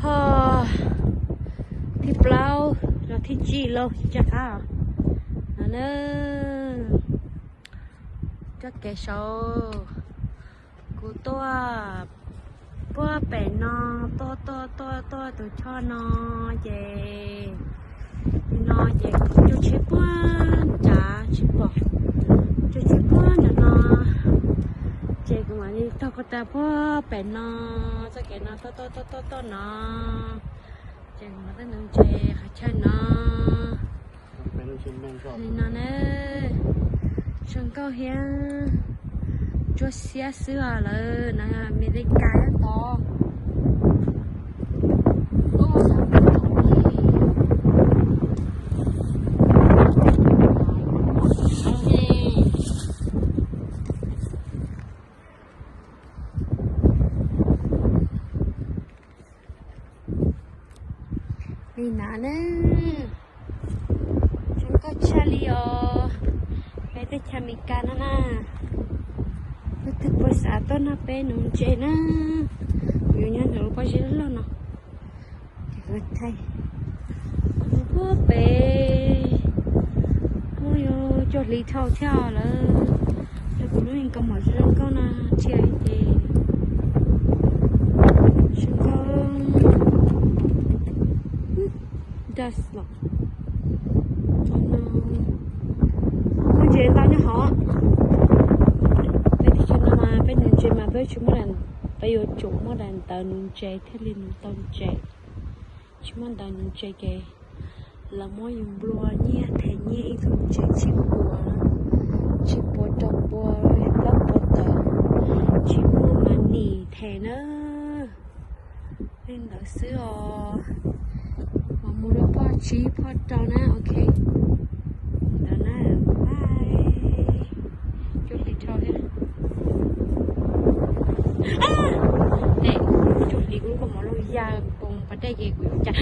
Thoj thib plaub los thib tsib lauj, tsis tshaj qab no na. Txoj kev saud kuv tuaj puag pem no, tuaj tuaj tuaj tuaj tus choj no, ces tus no ces cuag tsheb puag nrad tsis pom, cuag tsheb puag nrad no, ces kuv mam li taug ko taw puag pem no, txoj kev no tuaj tuaj tuaj tuaj tuaj no, ces kuv mam tuaj nuv ntses qhov chaw no. Li no na, zoo nkauj thiab ntsuab xiab xwb os, lawv na Amelikas tod. Li no na, zoo nkauj tshaj li os. Peb teb chaws Amelikas no na, leej twg puas xav tuaj nrog peb nuv ntses na, kuv yuav nyob ntawm lub pob zeb loj loj no. Ces kuv thaij puag pem, muaj yuav cuag hli dhau thiab lawm. Rau kuv lub nkauj mom zoo nkauj no thiab ces zoo nkauj. Dust los. Nuv ntses ntau nyob hov. Peb teb chaws no mas peb nuv ntses mas peb tsis muaj, peb yuav tsum muaj daim ntawv nuv ntses thiaj li nuv tau ntses. Tsis muaj ntawv nuv ntses ces lawv muab yus nplua nyiaj them nyiaj ib tug ntses tsib puas, tsib puas rau puas plaub puas tawm, tsis muaj money them na. Li ntawd xwb os. Mam mus rau phoj tsib phoj rau na, ok. Ntawd na, bye. Cuag hli dhau thiab. Tej, cuag hli kuv lub kaus mom loj ya poob pas dej ces kuv yuav ua cas?